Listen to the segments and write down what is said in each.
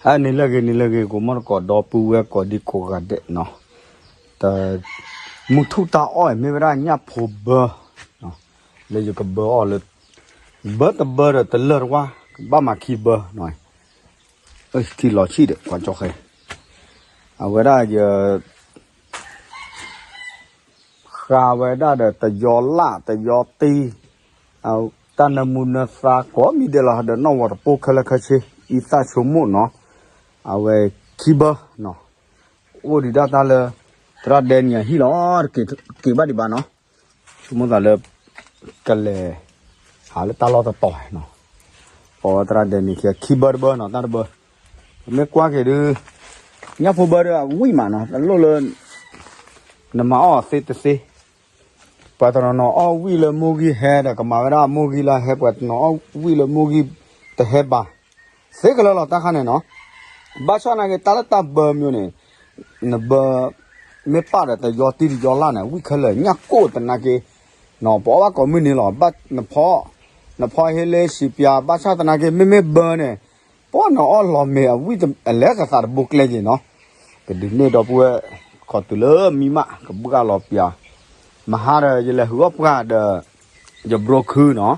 အန့ၣ်လၢအဂ့ၤ န့ၣ်လၢအဂ့ၤ ကိးမီၢ်တကိးဒီပုၢ်ဝဲၢ်ကိးဒံကိးဂၤဒဲးနီၤ, တ မုၢ်ထူၣ်တၢ်အီၣ်အံၤ မ့ၢ်ဝဲဒၣ်ညၣ်ဖိဘၢ လၢယကဘၢအီၤလၢ ဘၢတဘၢဒီးတလၢာ်တဝါ ကဘၣ်မၤခံဘၢနီၤ, ထံလီၤဆံၣ်ဒီး ကွၢ်ကၠီဃဲ အဝဲဒၣ်ယ ဃာ်ဝဲဒၣ်ဒီးတယီလၣ်တယီတံၢ်, တၢ်နၢမူနၢသါကိးမံၤဒဲးလီၤ ဒီးနီၣ်ဝီၤတပိၢ်ခဲလၢာ်ခဲဆ့ အံသၣ်ဆိကမိၣ်နီၤ, အဝဲခံဘၢနီၤ, အိၣ်ဒံးဒၣ်တၢ်လၢ သရၣ်ဒဲနံၤအဟံၣ်လီၤ, တက့ၤဘၣ်ဒံးဘၣ်နီၤ, ဆိကမိၣ်သးလၢ ကလဲၤ ဟးလၢတၢ်လီၢ်တတီၤနီၤ, ပဝဲသရၣ်ဒဲနံၤခံ ခံဘၢတဘၢနီၤ တၢ်တဘၢ, ပမ့ၢ်ကွၢ်က့ၤဒုး ညၣ်ဖိဘၢဒီးအဝံၣ်မးနီၤ တလိၣ်လၢ နမၤအီၣ်သ့တသ့, ပှၤတနီၤနီၤအီၣ်ဝံၣ်လၢမိၢ်ဂံၢ်ဟဲဒီး ကမၤဝဲဒၣ်မိၢ်ဂံၢ်လၢဟဲ, ပှၤတနီၤအီၣ်ဝံၣ်လၢမိၢ်ဂံၢ်တဟဲဘၣ်, သ့ကလၢာ်လီၤတၢ်ခါန့ၣ်နီၤ, ဘၣ်ဆၣ်သနာ်က့ တၢ်လၢတၢ်ဘၢမ့ၢ်န့ၣ်, နဘၢ မ့ၢ်ပာ်ဒီးတယီတံၢ်တယီလၣ်န့ၣ် ဝံၣ်ခဲလၢာ် ညၣ်ကိၢ်သနာ်က့, ပအီၣ်ဘၣ်ကိးမုၢ်နံၤလီၤ, နဖီ နဖီဟ့လ့စံးပၠး ဘၣ်ဆၣ်သနာ်က့ မ့မ့ၢ်ဘၢန့ၣ် ပှၤနအီၣ်လီၤမ့ၢ်အဝံၣ်အလဲၤကသးတဘိကျဲက့ၤနီၤ, ကဒုးန့ၢ်ဒီပုၢ်ဝဲၢ် ခီတုၤလၢမံမး ကဘှၣ်လီၤပၠး, မဟါဒီး ယလဲၤဟုးအီၣ်ပှၢ်ဒီး ယဘြိခုနီၤ,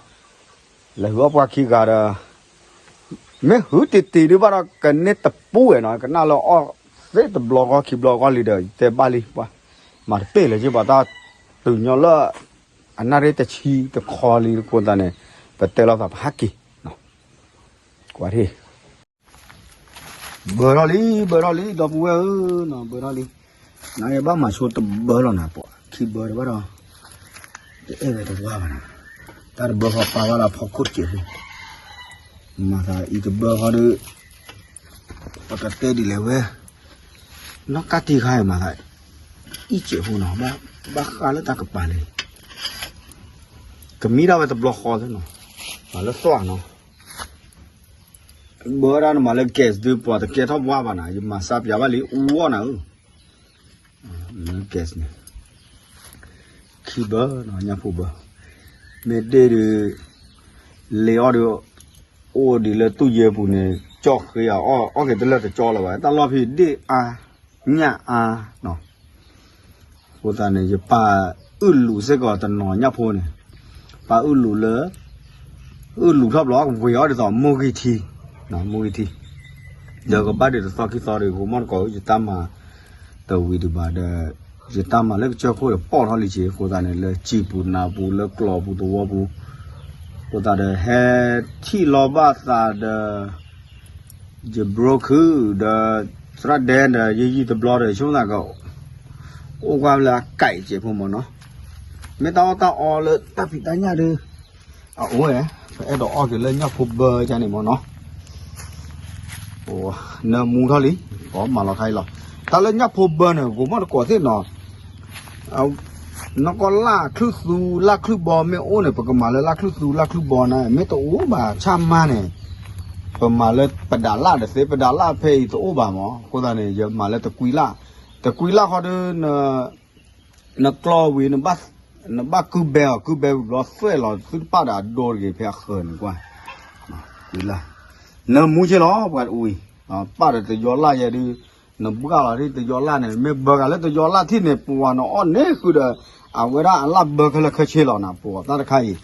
လဲၤဟုးအီၣ်ပှၢ်ခံဂၤဒီး မ့ၢ်ဟုးတံၢ်တံၢ်ဒုးဘၣ်ဒီး ကန့ၢ်တပူၤဝဲနီၤ, ကနၣ်လၢအီၣ်သ့တဘျီဂီၢ်ခံဘျီဂီၢ်လံဒီး ယတဲဘၣ်လံ, ပှၤမၤတပ့ၢ်လၢၤက့ၤ ပှၤတၢ်တုၤညီလၢ အနၣ်ရံၣ်တဆံတခီလံအဃိသတးန့ၣ် ပတဲလိာ်သးပဟးက့ၤ, ကွၢ်ထံၣ် ဘၢထီၣ်လံ ဘၢထီၣ်လံ ဒီပုၢ်ဝဲၢ်ဧၢ, ဘၢထီၣ်လံ, နယဘၣ်မၤဆိတဘၢလီၤနၤ, ပှၤခံဘၢတဘၣ်ဒီး တအဲၣ်ဝဲတဝါဘၣ်နီၤ, တၢ်တဘၢဃီပာ်ဝဲဒၣ်ဖီခိၣ်တစဲးဖိ, မၤသးအံၤတဘၢဃီဒီး ပကတဲဒ်လဲၣ်ဝဲ, နီၢ်ကၢ်တံၢ်ခါအံၤမၤသး အံၣ်စဲးဖိနီၤ, ဘၣ်ဃးလၢတၢ်ကပၤလံ, ကမံဒၣ်ဝဲတဘျီဃီသ့နီၤ, မၤလၢသွၣ်နီၤ, ဘၢဒၣ်နမၤလၢ gas ဒုး ပှၤတကဲထီၣ်ပှၢ်ဘၣ်နၤ, ယမၤစါပၠးဘၣ်လံ အူအီၣ်နၤဧၢ လၢ gas န့ၣ်, ခံဘၢနီၤ ညၣ်ဖိဘၢ, မ့ၢ်ဒ့ၣ်ဒုး လ့ၤအီၣ်ဒုး အိၣ်ဒံးလၢတူၢ်ယဲပူၤန့ၣ် ကၠီၣ်ဃ့အီၣ် အီၣ်က့ၤတလၢာ်တကၠီလၢၤဘၣ်, တၢ်လီၢ်ဖဲဒ့ၣ်အါ ညၣ်အါနီၤ, အဃိသတးန့ၣ် ယပာ်အုၣ်လူးစ့ၢ်ကီးတနီၤညၣ်ဖိန့ၣ်, ပာ်အုၣ်လူးလၢ အုၣ်လူးထီၣ်ဘျီ ဝ့ၤအီၣ်ဒ်သိးမိၢ်ဂံၢ်ထံ, မိၢ်ဂံၢ်ထံ, ဒီးကဘၣ်ဒံးတသီခံသီဒီး ဂိၤမီၢ်တကိး ယတၢ်မၤတဝံၤဒံးဘၣ်ဒီး ယတၢ်မၤလၢကစၢၢ်ခိၣ်ဒီး ပီၣ်ထီၣ်လံက့ၤ, အဃိသတးန့ၣ် လၢစံာ်ပူၤနၤပူၤ လၢကျီပူၤသဝီပူၤ, အဃိသတးဒီး ဟဲထံၣ်လီၤဘၣ်သးဒီး ယဘြိခုဒီး သရၣ်ဒဲဒီး ယယံာ်တဘျီဒီး ဆိကမိၣ်သးက အိၣ်ကွၢ်လၢအကဲးစဲးဖိမ့ၢ်နီၤ, မ့ၢ်တၢ်အီၣ်တၢ်အီလၢတၢ်ဖံးတၢ်ညၣ်ဒီး အအိၣ်ဝဲ, ပအဲၣ်ဒိးအီၣ်က့ၤလၢညၣ်ဖိဘၢကန့ၣ်မ့ၢ်နီၤ, နၢမူထီၣ်လံ, ပမၤလီၤခါအံၤလီၤ, တၢ်လၢညၣ်ဖိဘၢန့ၣ် ဂိၤမီၢ်တကိးသ့ၣ်နီၤ နီၢ်ကီၢ်လၢ်ချုၣ်သူလၢ်ချုၣ်ဘီမ့ၢ်အိၣ်န့ၣ် ပကမၤလၢလၢ်ချုၣ်သူလၢ်ချုၣ်ဘီန့ၣ်, မ့ၢ်တအိၣ်ဘၣ်ဆၣ်မါန့ၣ် ပမၤလၢပဒးလၣ်ဒီးသ့, ပဒးလၣ်ဖဲအံၤတအိၣ်ဘၣ်မ့ၢ်, အဃိသတးန့ၣ် ယမၤလၢတကွံလၢ်, တကွံလၢ်ဃီဒီး နကျီဝံၤ နဘၣ်ကုဘဲအီၤ, ကုဘဲဝံၤဘျီသွဲၣ်လီၤ သုတပာ်ဒီးအဒိတဂ့ၤ ဖဲအဃၢၤန့ၣ်ကွၢ်, ကွံလၢ်, နၢမူက့ၤလီၤ ပှၤတအူအံၤ, ပာ်ဒီးတယီလၢ်ယဲဒုး, နဘှၣ်လီၤဒ်တယီလၢ်န့ၣ် မ့ၢ်ဘၢဂၤလၢတယီလၢ်ထံၣ်န့ၣ် ပှၤနအီၣ်န့ၢ်ဃုာ်ဒီး အဝဲဒၣ်အလၢ်ဘၢခဲလၢာ်ခဲဆ့လီၤနၤ, ပှၤတၢ်တခါအံၤ,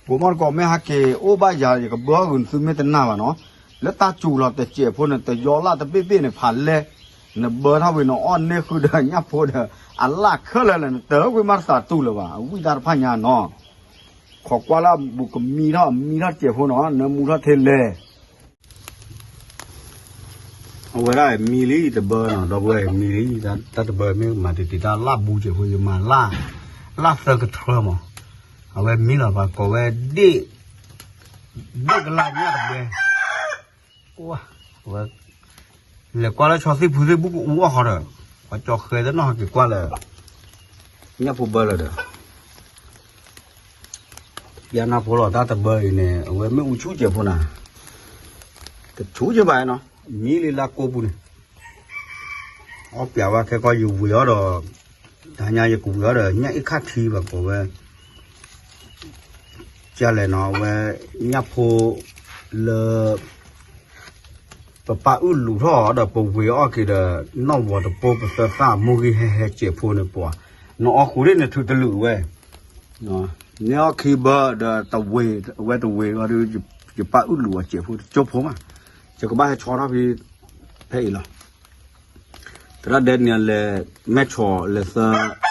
ဂိၤမီၢ်တကိးမ့ၢ်ဟဲက့ၤအိၣ်ဘၣ်ယၤ ယကဘၢအီၣ်ဂုာ်နသုမ့ၢ်တနာ်ဘၣ်နီၤ, လၢတၢ်စူၤလီၤတစဲးဖိန့ၣ် တယီလၢ်တဘ့ၣ်ဘ့ၣ်န့ၣ် ဖးလဲၢ် နဘၢထီၣ်ဝံၤ နအီၣ်န့ၢ်ဃုာ်ဒီးညၣ်ဖိဒီး အလၢ်ခဲလၢာ်လၢ နတၢ်ဝံၣ်မးတသးတူၢ်လၢၤဘၣ်, အဝံၣ်တၢ်တဖၣ်ညါနီၤ, ခိးကွၢ်လၢအဘူးကမံထီၣ် မံထီၣ်တစဲးဖိနီၤ, နၢမူထီၣ်ထဲလဲၣ် အဝဲဒၣ်မံလံတဘၢနီၤ, ဒီပုၢ်ဝဲၢ်မံလံ, တၢ်တဘၢမ့ၢ်မၤတံၢ်တံၢ်တၢ်လၢ်ဘူးစဲးဖိ ယမၤလၢ်, လၢ်သၢကထြၢမး, အဝဲမံလီၤပှၤကိးဝဲဒ့ၣ်, ဒ့ၣ်ကလၢ်ညၣ်တဘဲ, အဝဲ လဲၤကွၢ်လၢဆီသ့ၣ်ဖူသ့ၣ်ဘူၣ်ကအူအီၣ်ဃီဒီး, ပှၤကၠီဃဲသ့ၣ်နီၣ်ဟဲက့ၤကွၢ်လၢ ညၣ်ဖိဘၢလၢၤဒီး ယနၢ်ဖိလီၤ တၢ်တဘၢအံၤန့ၣ် အဝဲမ့ၣ်အူဆူၣ်စဲးဖိနၤ, တဆူၣ်ကဲဘၣ်နီၤ, မံလံလၢကိာ်ပူၤန့ၣ်, အီၣ်ပျးဝဲခဲကီၢ်ယဝံၤအီၤဒီး, တဟါညါယကဝံၤအီၤဒီး ညၣ်အ့ၣ်ခၣ်ထံဘၣ်ကိးဝဲ, ကလဲၣ်နီၤ အဝဲ ညၣ်ဖိလၢ ပပာ်အုၣ်လူၤထီၣ်ဒီးပဝ့ၤအီၣ်က့ၤဒီး နီၣ်ဝီၤတပိ ပသၢသၣ် မိၢ်ဂံၢ်ဟဲဟဲစဲးဖိန့ၣ်ပှၤ, နအီၣ်ဃုာ်ဒ်န့ၣ်ထုတလုာ်ဝဲ, နအီၣ်ခံဘၢဒီးတဝ့ၤ, အဝဲတဝ့ၤဒီး ယပာ်အုၣ်လူၤအီၤစဲးဖိတကၠိဖိမး, ယကဘၣ်ဟဲဆီထီၣ်ဖဲ ဖဲအံၤလီၤ. သရၣ်ဒဲနံၤယၤလဲၤ မဲၢ်ဆီလဲၤသၢ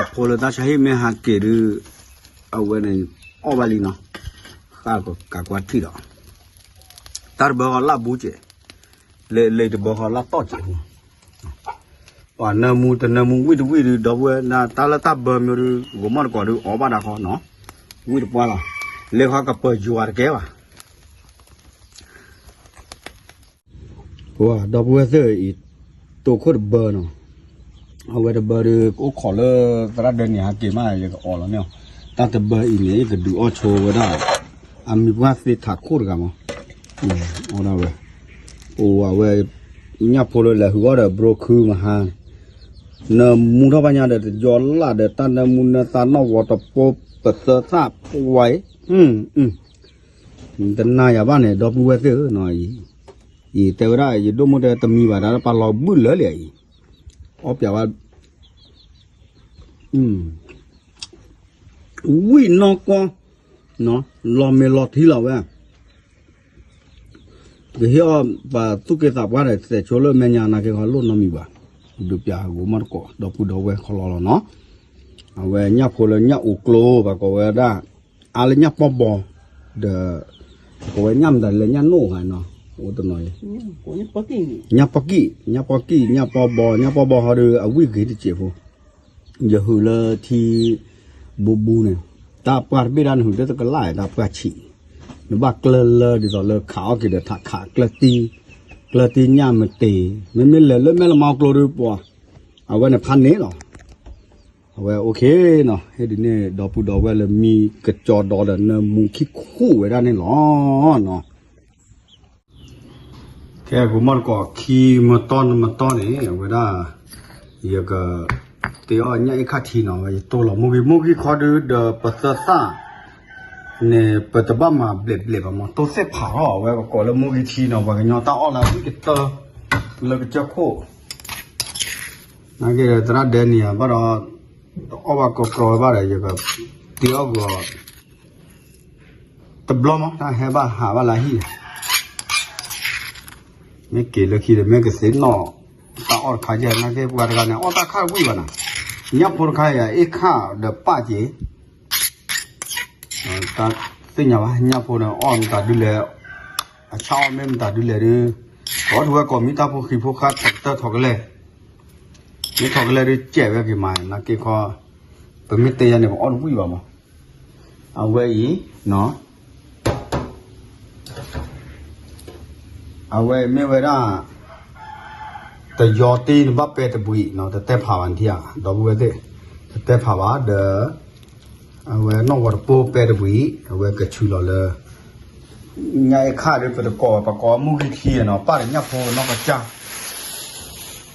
အဖိလၢတၢ်ဆါဟံၣ်မ့ၢ်ဟးက့ၤဒုး အဝဲန့ၣ် အီၣ်ဘၣ်လံနီၤ, ဃၣ်ကးကွၢ်ထံၣ်ဒီး တၢ်တဘၢဃီလၢ်ဘူးစဲး, လၢလၢတဘၢဃီလၢ်တီၢ်စဲးဖိ, ပှၤနၢမူတနၢမူဝံၣ်တဝံၣ်ဒုး ဒီပုၢ်ဝဲၢ် တၢ်လၢတၢ်ဘၢမ့ၢ်ဒုး ဂီၤမီၢ်တကိးဒုးအီၣ်ဘၣ်ဒၣ်ဃီနီၤ, ဝံၣ်တပှၢ်လီၤ, လၢဃီကပၢၤယွၤတကဲဘၣ် ပှၤဒီပုၢ်ဝဲၢ်သ့ၣ်အံၤ တိခိၣ်တဘၢနီၤ, အဝဲတဘၢဒီး အိၣ်ခိးလၢသရၣ်ဒဲနံၤဟးက့ၤမး ယကအီၣ်လီၤန့ၣ်, တၢ်တဘၢအံၤန့ၣ် ယကဒုးအီၣ်ဆိဝဲဒၣ် အမံၤပှၢ်သ့ထးခိၣ်တဂၤမး, အီၣ်ဒၣ်ဝဲ, အိၣ်အဝဲ ညၣ်ဖိလၢလဲၤဟုၣ်အီၣ်ဒီး ဘြိခုမဟါ နၢမူထီၣ်ဘၣ်ညါဒီး တယီလၢ်ဒီး တၢ်နၢမူနၢသးနီၣ်ဝီၤတပိ ပသၢသၣ်ပဝဲ, တနာ်ယၤဘၣ်န့ၣ် ဒီပုၢ်ဝဲၢ်သ့ၣ်ဧၢနီၤအံၤ, အံၤတဲဝဲဒၣ် ယဒိၣ်မိၢ်တဲတမံၤဘၣ် တၢ်ပာ်လီၤဘုၣ်လၢာ်လံအံၤ, အီၣ်ပျးဝဲ ဝံၣ်နီၢ်ကွီၢ်, လီၤမ့ၤလီၤထံလီၤဝဲ ကဟ့ၣ်အီၣ်ပှၤသူၣ်က့သးပှၢ်ဒီး သဲးဆိလၢမဲာ်ညါနာ်က့ခီလိၣ်နီတမံၤဘၣ်, ဒုးပျးဂိၤမီၢ်တကိး ဒီပုၢ်ဒီဝဲၢ်ခီလီလီၤနီၤ, အဝဲညၣ်ဖိလၢညၣ်အိၣ်ကျိ ပှၤကိးဝဲဒၣ် အါလၢညၣ်ပီဘီ, ဒီး ကိးဝဲညၣ်မတၤလဲၣ် ညၣ်နိၣ်ဧါနီၤ, အိၣ်တနီၤအံၤ ညၣ်ပီကံၢ်, ညၣ်ပီကံၢ် ညၣ်ပီဘီ ညၣ်ပီဘီဟီဒီး အဝံၣ်ဂ့ၤတစဲးဖိ ယဟုးလၢထံ ဘူးဘူးန့ၣ်, တၢ်ပှၢ်တဘ့ၣ်ဒၣ်နဟုးတကလၢ် တၢ်ပှၢ်ဆံး, နဘၣ်ကျၢၢ်လၢဒ်သိးလၢခးအီၣ်က့ၤဒီးထးခးကျၢၢ်တံၢ်, ကျၢၢ်တံၢ်ညၣ်မတ့ၤ, မ့မ့ၢ်လဲၤလၢမဲၢ်လမါကျိဒီးပှၤ, အဝဲန့ၣ်ဖးန့ၣ်လီၤ, အဝဲအိၣ်ခ့နီၤ, ဟ့ၣ်ဒ်န့ၣ် ဒီပုၢ်ဒီဝဲၢ်လၢမံကစီဒီးဒီးနၢမူခံခူၣ်ဝဲဒၣ်န့ၣ်လီၤနီၤ. ကဲ ဂိၤမီၢ်တကိး ခံမတီၢ်နမတီၢ်န့ၣ် အဝဲဒၣ် ယက တ့အီၣ်ညၣ်အ့ၣ်ခၣ်ထံနီၤ, ဝဲယတိၢ်လီၤမိၢ်ဂံၢ် မိၢ်ဂံၢ်ခီဒုးဒီးပသၢသၣ်န့ၣ် ပတဘၣ်မၤဘျဲးဘျဲးဘၣ်မး တိၢ်သ့ၣ်ဖးထီၣ် အဝဲကကိးလၢမိၢ်ဂံၢ်ထံနီၤ, ပှၤကညီတၢ်အီၣ်လၢအဝံၣ်ကတၢၢ် လၢကစၢၢ်ခိၣ် နာ်က့ဒီးသရၣ်ဒဲနံၤဧါ ဘၣ်ဒီး တအီၣ်ဘၣ်ကီကီဝဲဘၣ်ဒီး ယကတ့အီၣ်ဂီၤ တဘျီမး တၢ်ဟဲဘၣ်ဟးဘၣ်လၢဟံၣ်, မ့ၢ်က့ၤလၢခံဒီး မ့ၢ်ကသ့ၣ်နီၣ် တၢ်အီၣ်တခါယဲၢ် နာ်က့ပှၤတဂၤန့ၣ် အီၣ်တၢ်ခၣ်တဝံၣ်ဘၣ်နၤ, ညၣ်ဖိတခါအံၤ အ့ၣ်ခၣ်ဒီးပၣ်က့ၤ တၢ်သ့ၣ်ညါဘၣ် ညၣ်ဖိန့ၣ် အီၣ်မတၤဒုလဲၣ်, အဆၣ်အီၣ်မ့ၢ်မတၤဒုလဲၣ်ဒု, အီၣ်ထီၣ်ဝဲကိးမံၤတၢ်ဖိဃံဖိဃာ် ထီၣ်ကတၢၢ်ထီၣ်ကလဲၢ်, မ့ၢ်ထီၣ်ကလဲၢ်ဒု ကဲးဝဲက့ၤမး နာ်က့ခီ, ပမ့ၢ်တဲယၤန့ၣ် ပအီၣ်တဝံၣ်ဘၣ်မး, အဝဲအံၤ အဝဲမ့ၢ်ဝဲဒၣ် တယီတ့ၢ်နဘၣ်ပဲတဘှံးနီၤ တတဲဖးဘၣ်နထံၣ်ဧါ ဒီပုၢ်ဝဲၢ်သ့ၣ်, တတဲဖးဘၣ်ဒီး အဝဲနီၣ်ဂီၤတပိပဲတဘှံး အဝဲကဆူလီၤလၢ ညၣ်အ့ၣ်ခၣ်ဒီး ပတကိး ပကိးမူဂံၢ်ထံနီၤ ပၢ်ဒီးညၣ်ဖိအနီၢ်ကစၢ်,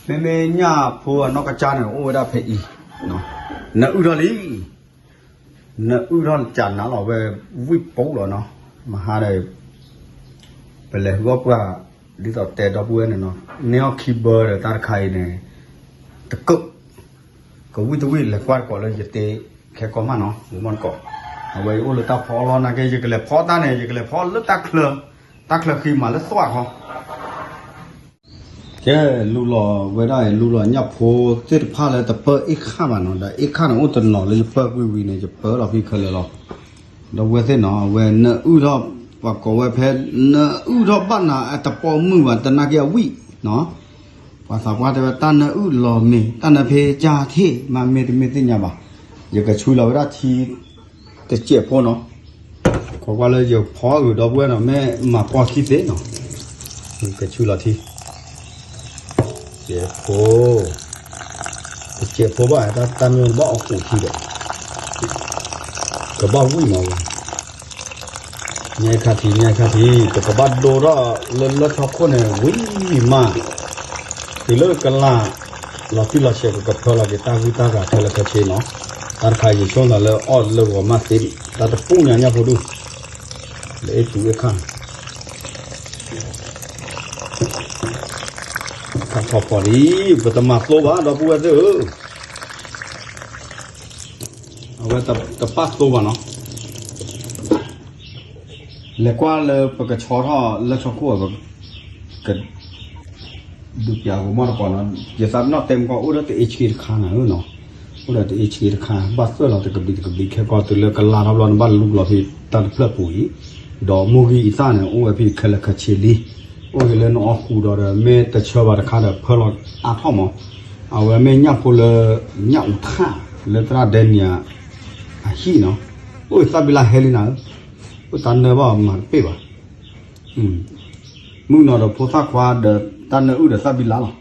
မ့မ့ၢ်ညၣ်ဖိအနီၢ်ကစၢ်န့ၣ် အိၣ်ဝဲဒၣ်ဖဲအံၤ, နအုၣ်ထီၣ်လံ နအုၣ်ထီၣ်ကၢ်နၤလီၤဝဲ ဝံၣ်ပူၤလီၤနီၤ, မဟါဒီး ပလဲၤဟူအီၣ်ပှၢ် ဒ်သိးတဲဒီပုၢ်ဝဲၢ်န့ၣ်နီၤ န့ၢ်အီၣ်ခံဘၢဒီးတၢ်တခါအံၤန့ၣ် တကၢၢ် ကဝံၣ်တဝံၣ်လဲၤကွၢ်တကိးလၢယတဲခဲကီမးနီၤ ဂိၤမီၢ်တကိး, အဝဲယအိၣ်လၢတၢ်ဖီအလီၢ်နာ်က့ ယကလဲၤဖီတၢ်န့ၣ် ယကလဲၤဖီလၢတၢ်ချၢ, တၢ်ချၢဃံမးလၢသွၣ်ခီ ကဲ လူလီၤဝဲဒၣ် လူလီၤညၣ်ဖိသ့ၣ်တဖၣ်လၢတပၢၢ်အ့ၣ်ခၣ်ဘၣ်နီၤ ဒီးအ့ၣ်ခၣ်န့ၣ်အိၣ်တနီၤလၢယပၢၢ်ကွံာ်ဝံၤန့ၣ် ယပၢၢ်လီၤဖံခဲလၢာ်လီၤ. ဒီပုၢ်ဝဲၢ်သ့ၣ်နီၤ အဝဲနအုၣ်ထီၣ် ပှၤကိးဝဲဖဲ နအုၣ်ထီၣ်ဘၣ်နၤအတပိာ်မုၣ်ဘၣ် တနာ်က့အဝံၣ်နီၤ ပှၤသးပှၢ်တဲဝဲ တၢ်နအုၣ်လီၤမ့ၢ် တၢ်နဖဲကၢ်ထ့ၣ် မ့မ့ၢ်တမ့ၢ်သ့ၣ်ညါဘၣ်. ယကဆူလီၤဝဲဒၣ်ထံ တစဲးဖိနီၤ ခိးကွၢ်လၢယဖီအဂုၤဒီပုၢ်ဝဲၢ်နီၤ မ့ၢ်မၤပှီၢ်ခံသ့နီၤ ကဆူလီၤထံ စဲးဖိ တစဲးဖိဘၣ် တၢ်မ့ၢ်ဘၣ်အီၣ်ကူးထံဒီး ကဘၣ်ဝံၣ်မးဝဲ ညါခါထံ ညါခါထံ ပကဘၣ်ဒိထီၣ်လၢလၢထီခိၣ်န့ၣ် ဝံၤမး တုၤလၢကလၤ လီၤတံၢ်လီၤဆဲး ပကဖၢလီၤက့ၤတၢ်ဂုၢ်တၢ်ဂၤခဲလၢာ်ခဲဆ့နီၤ တၢ်တခါယဆိမိၣ်သးလၢအီၣ်လၢဂီၤမးသ့ တၢ်တပူၤညါညၣ်ဖိဒူၣ် လၢအ့ၣ်တူၤအ့ၣ်ခၣ် ထီၣ်ဖီၣ်လံ, ပတမၤသိဘၣ် ဒီပုၢ်ဝဲၢ်သ့ၣ်ဧၢ, အဝဲတပာ်သိဘၣ်နီၤ. လဲၤကွၢ်လၢပကဆီထီၣ်လၢဆီခိၣ် ပက ဒုးပျးဂီၤမီၢ်တကီးနီၤ, ယသးပ့ၤနီၣ်တဲမကီၢ် အိၣ်ဒီးတအ့ဆှံတခါနၤဧၢနီၤ, အိၣ်ဒီးတအ့ဆှံတခါ ဘၣ်သွဲၣ်လီၤတကဘျံးတကဘျံး ခဲကီးတုၤလၢကလၤထီၣ်ဘျီ နဘၣ်လူလီၤဖဲတၢ်တဖျၢၣ်ပူၤအံၤ, ဒီးမိၢ်ဂံၢ်အံသၣ်န့ၣ် အိၣ်ဝဲဖဲခဲလၢာ်ခဲဆ့လံ, အိၣ်ဂ့ၤလၢနအီၣ်ဃူဒီးဒီး မ့ၢ်တဆၢဘၣ်တခါဒီး ဖၢလီၤအါထီၣ်မး, အဝဲမ့ၢ်ညၣ်ဖိလၢ ညၣ်အူထၣ် လၢသရၣ်ဒဲနံၤ အဟံၣ်နီၤ, အိၣ်သၣ်ဘံလါဟဲလံနၤဧၢ, အိၣ်တၢ်နၢဘၣ်မၤတပ့ၢ်ဘၣ် မုၣ်ကနီၤဒီးဖိသၣ်ခွါဒီးတၢ်နၢအုၣ်ဒီးသၣ်ဘံလါလီၤ.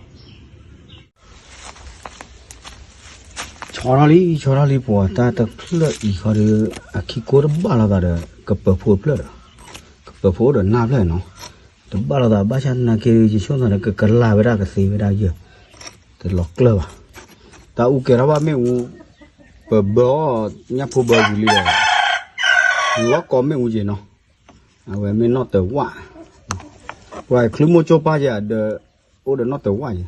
ဆီထီၣ်လံ ဆီထီၣ်လံ ပှၤတၢ်တဖျၢၣ်အံၤဃီဒီး အခံကိတဘၣ်လိာ်သးဒီး ကပၢၤဖိတဖျၢၣ်ဒီး ကပၢၤဖိဒီးနၢ်ဖျၢၣ်နီၤ, တဘၣ်လိာ်သးဘၣ်ဆၣ်နာ်က့ ယဆိကမိၣ်သးဒီးကကလၤဝဲဒၣ်ကသ့ဝဲဒၣ်ယဲၢ်, တလီၤကျၢၢ်ဘၣ်, တၢ်အူကဲထီၣ်ဘၣ်မ့ၣ်အူ, ပဘၢအီၤ ညၣ်ဖိဘၢဝံၤလံဒီး လီၤကီမ့ၣ်အူက့ၤနီၤ, အဝဲမ့ၢ်နီၣ်တဝၣ်, ပှၤချုးမိၢ်ကၠိပၢ်ယဲဒီး အိၣ်ဒီးနီၣ်တဝၣ်ယဲ,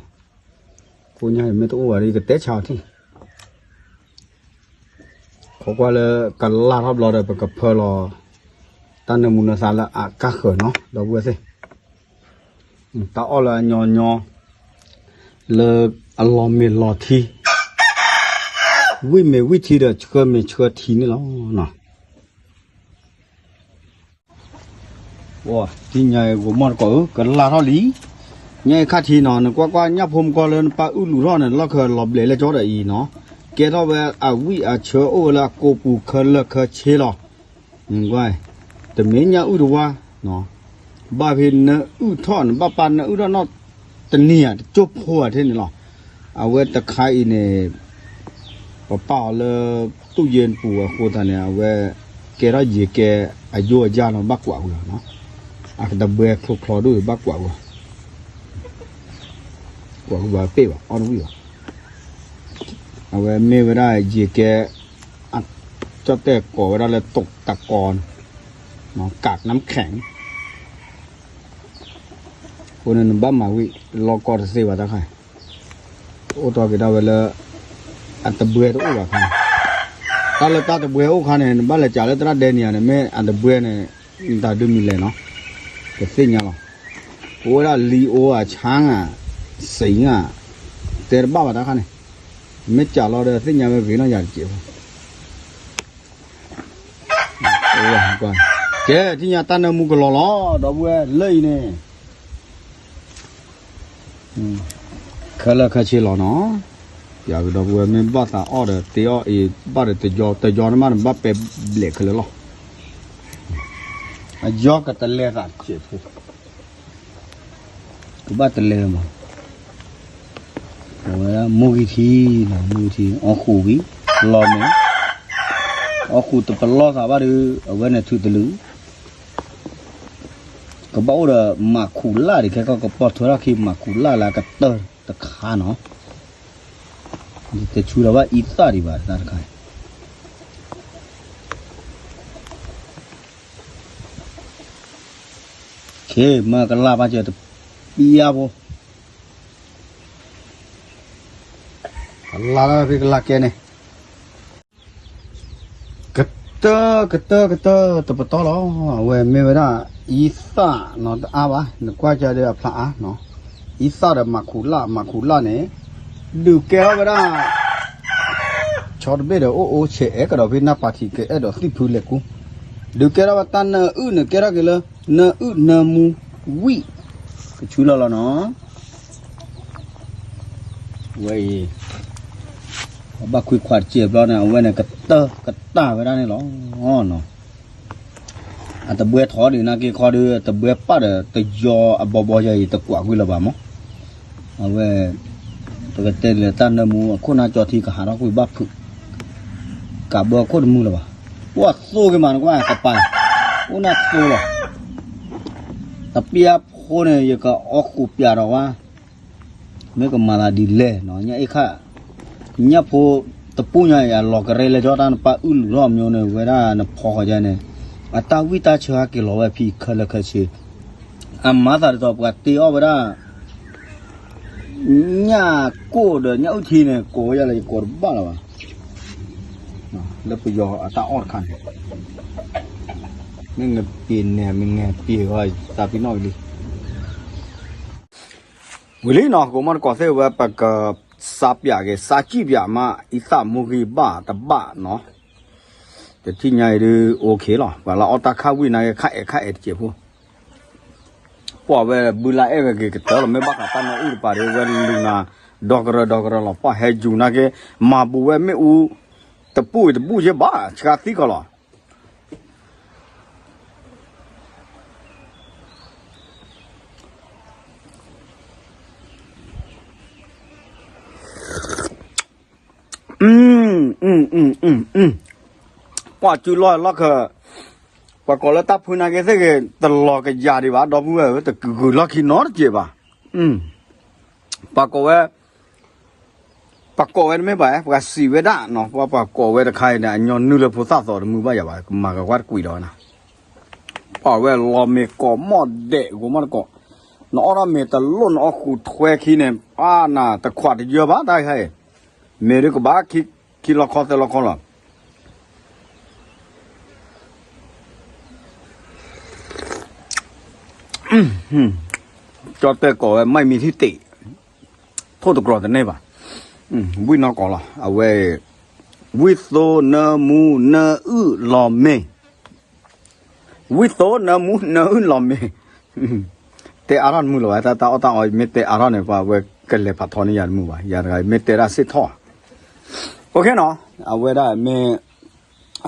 ကိညါအံၤမ့ၢ်တအိၣ်ဘၣ်ဒီး ယကတဲဆါအီၤထံၣ်, ခိးကွၢ်လၢကလၤထီၣ်ဘျီဒီး ပကဖၢလီၤ တၢ်နၢမူနၢသါလၢအကါဃၢၤနီၤ ဒီပုၢ်ဝဲၢ်သ့ၣ်, တၢ်အီၣ်လၢအညီညီ လၢအလီၤမ့ၢ်လီၤထံ, ဝံၣ်မ့ၢ်ဝံၣ်ထံဒီး ဆှၢမ့ၢ်ဆှၢထံန့ၣ်လီၤ. သ့ၣ်ညါဂီၤမီၢ်တကီးဧၢ ကလၤထီၣ်လံ, ညါအံၤခါထံနီၤ နကွၢ်ကွၢ် ညၣ်ဖိမကီလၢနပၢ်အုၣ်လူၤထီၣ်န့ၣ် လီၢ်ခၢၣ်လီၤဘျဲးလၢကၠီဒီးအံၤနီၤ, ကဲထီၣ်ဝဲအဝံၣ်အဆၢအိၣ်ဝဲလၢအကိာ်ပူၤခဲလၢာ်ခဲဆ့လီၤ. တမ့ၢ်ညၣ်အုၣ်တဝါ, ဘၣ်ဖဲနၢအုၣ်ထီၣ် နဘၣ်ပာ်နၢအုၣ်ထီၣ်နီတနံၤဧါ တကၠိဖိဧါထဲန့ၣ်လီၤ. အဝဲတခါအံၤန့ၣ် ပပာ်အီၤလၢ တူၢ်ယ့ၢ်ပူၤအဃိသတးန့ၣ် အဝဲကဲထီၣ်ယံၤကဲ အယိအယါလီၤ ဘၣ်ကွၢ်ဝဲလီၤ. အကတဘှဲချိချီဒိၣ် ဘၣ်ကွၢ်ဝဲ, ကွၢ်ဝဲပ့ၢ်ဘၣ် အီၣ်တဝံၣ်ဘၣ်. အဝဲမ့ၢ်ဝဲဒၣ်ယံၤကဲ ကၠီၣ်တဲၣ်ကိးဝဲဒၣ်လၢ တိာ်တကီ ကးနၢခဲ အဃိန့ၣ် နဘၣ်မၤဝံၤ လီၤကီတသ့ဘၣ်တခါ, အိၣ်တီၢ်က့ၤဒၣ်ဝဲလၢ အတဘှဲတအိၣ်ဘၣ်ခါန့ၣ်, တၢ်လၢတၢ်တဘှဲအိၣ်ခါန့ၣ် နဘၣ်လဲၤကးလၢသရၣ်ဒဲနံၤဧါန့ၣ် မ့ၢ်အတဘှဲန့ၣ် နတၢ်ဒုးမံၤလဲၣ်နီၤ, ကသ့ၣ်ညါလီၤ. အိၣ်ဝဲဒၣ်လံအိၣ်ဧါ ဆါဧါ စံဧါ, တဲတဘၣ်ဘၣ်တခါန့ၣ်, မ့ၢ်ကးလီၤဒီးသ့ၣ်ညါဝဲဂ့ၤနီၢ်ယၤတက့ၢ်. ကဲ ထံၣ်ညါတၢ်နၢမူကလီၤလီၤ ဒီပုၢ်ဝဲၢ်လၢအံၤန့ၣ်, ခဲလၢာ်ခဲဆ့လီၤနီၤ, ယကဒီပုၢ်ဝဲၢ် မ့ၢ်ဘၣ်သးအီၣ်ဒီးတ့အီၣ်အံၤ ဘၣ်ဒီးတယီ တယီန့ၣ်မးန့ၣ် ဘၣ်ပဲဘျဲးခဲလၢာ်လီၤ. အယီကတလဲၤသးစဲးဖိ ကဘၣ်တလဲၤမး, အဝဲဒၣ်မိၢ်ဂံၢ်ထံး, မိၢ်ဂံၢ်ထံး အီၣ်ဃူးဝံၤ လီၤမ့ၢ်, အီၣ်ဃူးတပလီၢ်သးဘၣ်ဒီး အဝဲန့ၣ်ထုးတလုာ်, ကဘၣ်အိၣ်ဒီးမၤခူးလၢ်ဒံး ခဲကီၢ်ကပီၤထွဲထီၣ်ခံ မၤခူးလၢ်လၢအကတၢၢ်တခါနီၤ, တဆူလီၤဘၣ်အံသၣ်ဒံးဘၣ်တၢ်တခါ ခ့ မ့ၢ်ကလၢ်ဘၣ်စၢၤတပျၢ်ဖိ, ကလၢ်လၢဖဲကလၢ်ကဲန့ၣ်, ကတၢၢ်ကတၢၢ်ကတၢၢ်တပတီၢ်လီၤ. အဝဲမ့ၢ်ဝဲဒၣ် အံသၣ်နီၤ တအါဘၣ် နကွၢ်ကဒီးအဖျါအါနီၤ, အံသၣ်ဒီးမၤခူးလၢ် မၤခူးလၢ်န့ၣ် ဒုးကဲထီၣ်ဝဲဒၣ် ဆီတဘ့ၣ်ဒီးအိၣ်အိၣ်ဆဲးအဲၣ်ကဒီးဖဲနၢ်ပၤထံး ကအဲၣ်ဒိးသံၣ်ဖုလဲၤကူ, ဒုးကဲထီၣ်ဝဲတၢ်နၢအုၣ်န့ၣ် ကဲထီၣ်က့ၤလၢ နၢအုၣ်နၢမူဝံၣ် ကဆူလီၤလီၤနီၤ. ဝဲအံၤ ဘၣ်ကွံာ်ခွါတစဲးဘျီန့ၣ် အဝဲန့ၣ်ကတၢၢ်ကတၢၢ်ဝဲဒၣ်န့ၣ်လီၤ. အတဘှဲထီၣ်ဒံးနာ်က့ခီဒီး တဘှဲပၣ်ဒီးတယီအဘီဘီယၤအံၤ တကွၢ်ကွံာ်လၢၤဘၣ်မး. အဝဲ ပကတဲလၢတၢ်နၢမူအခိၣ်နၢ်ကၠီထံကဟးထီၣ်ကွံာ်ဘၣ်ဖုး ကးဘၢအခိၣ်တမုာ်လၢၤဘၣ်. အိၣ်အသိက့ၤမး နကွၢ်ကပၤ အိၣ်နၢ်သိလီၤ. တပျၢ်ဖိန့ၣ် ယကအီၣ်ဃူးပျးဒီးဝဲ မ့ၢ်ကမၤသးဒ်လဲၣ်နီၤ ညၣ်အ့ၣ်ခၣ်, ညၣ်ဖိတပူၤညါအံၤ အလီၤကရဲလၢကၠီတၢ်နပၢ်အုၣ်လူၤထီၣ်အမျိုးန့ၣ် ဝဲဒၣ်နဖီဃီၤယါန့ၣ် အတၢ်ဝံၣ်တၢ်ဆၢဟဲက့ၤလီၤဝဲဖဲခဲလၢာ်ခဲဆ့, အမၤသးဒ်သိးပှၤတ့အီၣ်ဝဲဒၣ် ညၣ်ကိၢ်ဒီးညၣ်အုၣ်ထံန့ၣ် ကိးဝဲယၤလၢယကိးတဘၣ်လၢၤဘၣ်, လၢပယီၤအတၢ်အီၣ်တခါန့ၣ်, မ့ၢ်ငပ့ၤန့ၣ် မ့ၢ်ငပ့ၤဂီၢ် သးပ့ၤနီၣ်ဝံၤလံ, ဝံၤလံနီၤ ကိးမီၢ်တကိးသ့ၣ်ဝဲ ပကစးပၠးက့ၤ စးကံၣ်ပၠးမး အံသၣ်မိၢ်ဂံၢ်ဘၣ်တဘၣ်နီၤ, တထံၣ်ညါအံၤဒုး OK လီၤ ပှၤလၢအီၣ်တၢ်ခၣ်ဝံၣ်နာ်က့ ခၣ်အဲၣ်ခၣ်အဲၣ်တစဲးဖိ ပှၤဝဲဘုလၢအဲၣ်ဝဲက့ၤကတၢၢ်လီၤ မ့ၢ်ဘၣ်ဃးတၢ်နီၣ်အုၣ်တပၤဒီး ဝဲလူၤနၤ ဒီကရၢဒီကရၢလီၤ ပှၤဟဲယူၤနာ်က့ မၤဘူးဝဲမ့ၣ်အူ တဘူၣ်အံၤတဘူၣ်ယဲၢ်ဘၣ် ဆှါသံကီးလီၤ ပှၤစုလီၢ်လီၢ်ခၢၣ်, ပှၤကိးလၢတၢ်ဖုနာ်က့သ့ၣ်ဂ့ၤ တလီၤကယၤဒံးဘၣ် ဒီပုၢ်ဝဲၢ်ဧၢ တဂုာ်လီၢ်ခံနီတစဲးဘၣ်. ပှၤကိးဝဲ, ပှၤကိးဝဲတမ့ၢ်ဘၣ် ပှၤစံးဝဲဒၣ်နီၤ ပှၤပှၤကိးဝဲတခါအံၤန့ၣ် အညီနုၢ်လၢဖိသၣ်သီတမုာ်ဘၣ်ယၤဘၣ် ကမၤကကွၢ်တကွံးဒီးဝဲနၤ ပှၤဝဲလီၤမ့ၤကိးမီၢ်ဒဲး ကိးမီၢ်တကိး, နအီၣ်ထီၣ်မ့ၤတလိၣ် နအီၣ်ဃုာ်ထွဲခံန့ၣ် အါနၤ တခွးတယၢဘၣ်တၢ်ခါအံၤ, မ့ၢ်ဒုးကဘၣ် ခံလီၤခီသၢလီၤခီလီၤ. ကၠီတဲကိးဝဲ ไม่มีที่ติ ထိၣ်တကြီၤတန့ၢ်ဘၣ်, ဝံၣ်နီၢ်ကိးလီၤ အဝဲ, ဝံၣ်သိနၢမူနၢအုၣ်လီၤမ့ၤ ဝံၣ်သိနၢမူနၢအုၣ်လီၤမ့ၤ, တဲအါထီၣ်တမုာ်လၢၤဘၣ် တၢ်တၢ်အီၣ်တၢ်အီ မ့ၢ်တဲအါထီၣ်န့ၣ် ပှၤဝဲကလဲၤဖးထီန့ၢ်ယၤတမုာ်ဘၣ် ယၤတဂၤမ့ၢ်တဲဒၣ်စ့ၢ်ထီၣ်, OK နီၤ, အဝဲဒၣ်မ့ၢ်,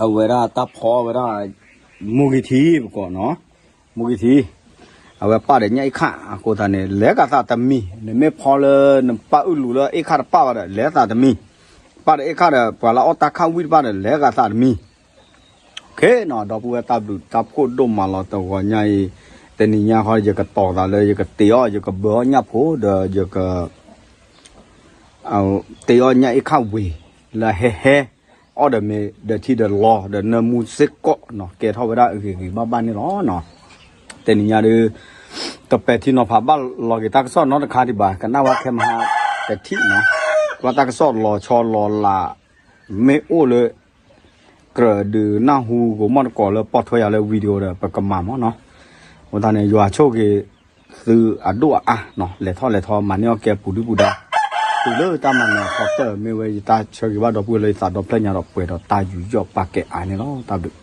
အဝဲဒၣ်တၢ်ဖီဝဲဒၣ်, မူဂံၤထံ ပကိးနီၤ, မူဂံၤထံ အဝဲပာ်ဒီးညၣ်အ့ၣ်ခၣ် အဃိသတးန့ၣ် လဲၤကသးတမံၤ နမ့ၢ်ဖီလၢနပာ်အုၣ်လူၤလၢအ့ၣ်ခၣ်တပာ်ဘၣ်ဒီး လဲၤသးတမံၤ, ပာ်ဒီးအ့ၣ်ခၣ်ဒီး ပှၤလၢအီၣ်တၢ်ခၣ်ဝံၣ်တဖၣ်ဒီး လဲၤကသးတမံၤ, OK နီၤ ဒီပုၢ်ဝဲၢ်တၢ်ဘျုးတၢ်ဖှိၣ်ဒိၣ်မးလီၤတဂီၤညါအံၤ, တနံၤညါဃီ ယကတီၤသးလၢယကတ့အီၣ် ယကဘၢအီၣ်ညၣ်ဖိဒီးယက တ့အီၣ်ညၣ်အ့ၣ်ခၣ်ဝံၤ လၢဟဲဟဲ, အီၣ်ဒီးမ့ၤဒီးထံဒီးလီၤဒီးနၢမူစ့ၢ်ကီးနီၤ ကဲထီၣ်ဝဲဒၣ်အဂ့ၤဂ့ၤဘၣ်ဘၣ်န့ၣ်လီၤ. တနံၤညါဒုး, တပဲာ်ထံနီၤဖးဘၣ်လီၤက့ၤတၢ်ကစီၣ်နီတခါဒံးဘၣ် ကနၣ်ဝဲခဲမဟါ, တထံၣ်နီၤ, ကွၢ်တၢ်ကစီၣ်လီၤဆီလီၤလး, မ့ၢ်အိၣ်လၢ ကြၢးဒုးနၢ်ဟူကိးမီၢ်တကိးလၢပိာ်ထွဲယၤလၢ video ဒီး ပကမၤမၢ်နီၤ, အဃိသတးန့ၣ် ယွၤဆိၣ်ဂ့ၤ သုအဒိၣ်အအါနီၤ လဲၤထီၣ်လဲၤထီ မၤန့ၢ်အီၣ်ကဲပူၤဒုပူၤဒါ, တုၤလၢတၢ်မၤနၢၤအဖီတၢၢ် မ့ၢ်ဝဲယတၢ်ဆၢဂ့ၤဘၣ်ဒီပုၢ်ဝဲၢ်လၢယသးဒီဖျၢၣ်ညါဒီးပှဲၤဒီးတၢ်ယူးယီၣ်ပာ်ကဲအါန့ၣ်လီၤ. တၢ်ဘျုး